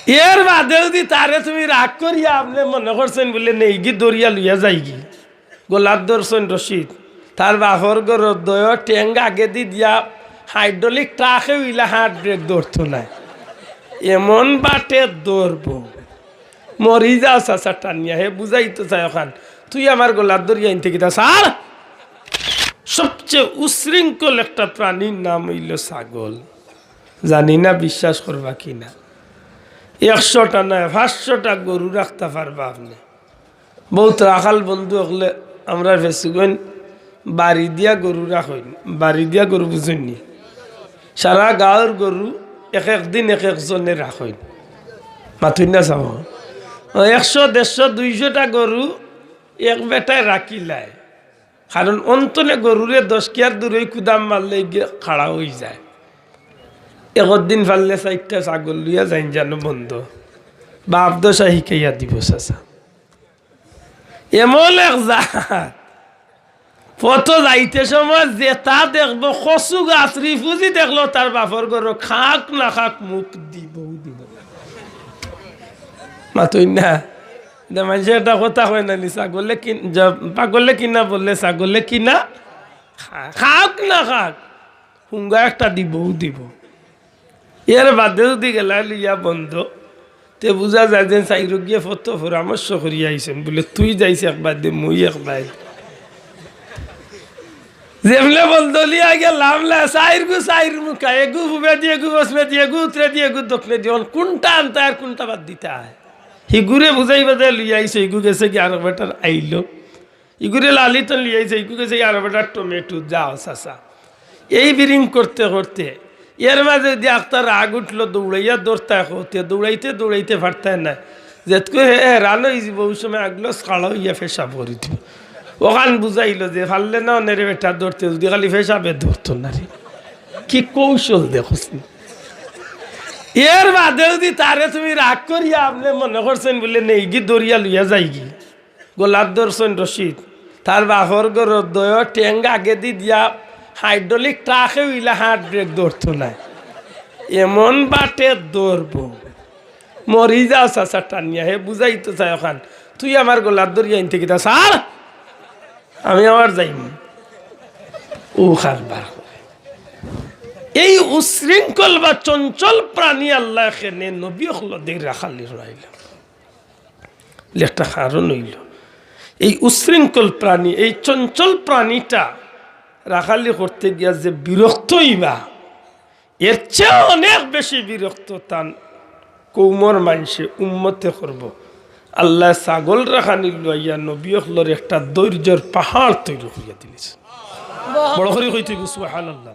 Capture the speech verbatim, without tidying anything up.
এর বাদে যুদি তারে তুমি রাগ করিয়া আপনে মনে করছইন বুলে নেইগি ধরিয়া লইয়া যাইগি, গলাত ধরছইন রশিদ, তার বাফর ঘরর দুইও ঠেং আগেদি দিয়া হাইড্রোলিক ট্রাকে অইলা হাত ব্রেক ধরতো নায়, এমন বাটে ধরবো। মরি যাও চাচা টানিয়া, হে বুঝাইতো চায় অখান, তুই আমার গলাত ধরিয়া আনতে কিতা ছাড়। সবচেয়ে উশৃঙ্খল একটা প্রাণীর নাম অইলো ছাগল। জানি না বিশ্বাস করবা কি না, একশোটা নায়, পাঁচশোটা গরু রাখতা পারবা আপনে। বউত রাখাল বন্ধু অকলে আমরার ফেসুগইন বাড়ি দিয়া গরু রাখইন, বাড়ি দিয়া গরু বুঝইন নি, সারা গাঁওর গরু এক এক দিন এক একজনে রাখইন। মাতইন না চাও, একশো, দেড়শো, দুইশোটা গরু এক বেটায় রাখিলায়, কারণ অন্তনে গরুরে দশ কিয়ার দূরই কুদাম মারলে গিয়া খাড়া অইযায়। একদিন পারলে চাইরটা ছাগল লইয়া যাইন জানো বন্ধ, বাপ দশা হিকাইয়া দিবো চাচা। এমন এক জাত, পথো যাইতে সময় যেতা দেখবো, কচু গাছ রিফুজি দেখলো, তার বাফর ঘরো খাউক না খাউক মুখ দিবো, দিবো। মাতইন না, ইতা মানষে একটা কথা কয় না নি, ছাগলে কি, যা-, পাগলে কিনা বলে, ছাগলে কিনা খা-, খাউক না খাউক, হুঙ্গা একটা দিবো, দিবো। এর বাদে যুদি গেলায় লইয়া বন্ধ, তে বুঝা যায় যে চাইরোগিয়ে ফতো পরামর্শ করিয়া আইছইন, বুলে তুই যাইস এক বাদে, মুই এক বাদে। যেমনে বন্ধ লইয়া গেলাম লা, চাইরগু চাইর মুখা, এগু পুবেদি, এগু পশ্চিমেদি, এগু উত্তরেদি, এগু দক্ষিণেদি, অখন কুনটা আনতায় আর কুনটা বাদ দিতায়? হিগুরে বুঝাইবা যে লইয়া আইছো, হিগু গেছেগি আরক বেটার আইলো। ইগুরে লালিতন লইয়া আইছে, ইগু গেছেগি আরক বেটার টমেটো, যাও চাচা। এই বিরিং করতে করতে এর মাঝে যুদি আখতার রাগ উঠলো, দৌড়াইয়া ধরতায় কওতে, দৌড়াইতে দৌড়াইতে পারতায় নায়। যেতকু হে হেরান অইযিবো, অউ সময় আগলো খাড়া অইয়া পেশাব করি দিবো। অখান বুঝাইলো যে পারলে না অনে রে বেটা ধরতে, যুদি খালি পেশাবে ধরতো না রে। কি কৌশল দেখছনি। এর বাদে যুদি তারে তুমি রাগ করিয়া আপনে মনে করছইন বুলে নেইগি ধরিয়া লইয়া যাইগি, গলাত ধরছইন রশিদ, তার বাফর ঘরর দুইও ঠেং আগেদি দিয়া হাইড্রোলিক ট্রাকে অইলা হাত ব্রেক ধরতো নায়, এমন বাটে ধরবো। মরি যাও চাচা টানিয়া, হে বুঝাইতো চায় অখান, তুই আমার গলাত ধরিয়া আনতে কিতা ছাড়, আমি আমার যাইমু। অউ কারবার করে। এই উশৃঙ্খল বা চঞ্চল প্রাণী আল্লায় কেনে নবী অকলর দেইর রাখালি রাখলা। একটা কারণ অইলো, এই উশৃঙ্খল প্রাণী, এই চঞ্চল প্রাণীটা রাখালি করতে গিয়া যে বিরক্ত অইবা, এর চেয়ে অনেক বেশি বিরক্ত তান কওমর মানষে, উম্মতে করবো। আল্লায় ছাগল রাখানি লইয়া নবী অকলর একটা ধৈর্যর পাহাড় তৈরি করিয়া দিলিছে। বড় করি কইতে অইবো, সুবহানাল্লাহ।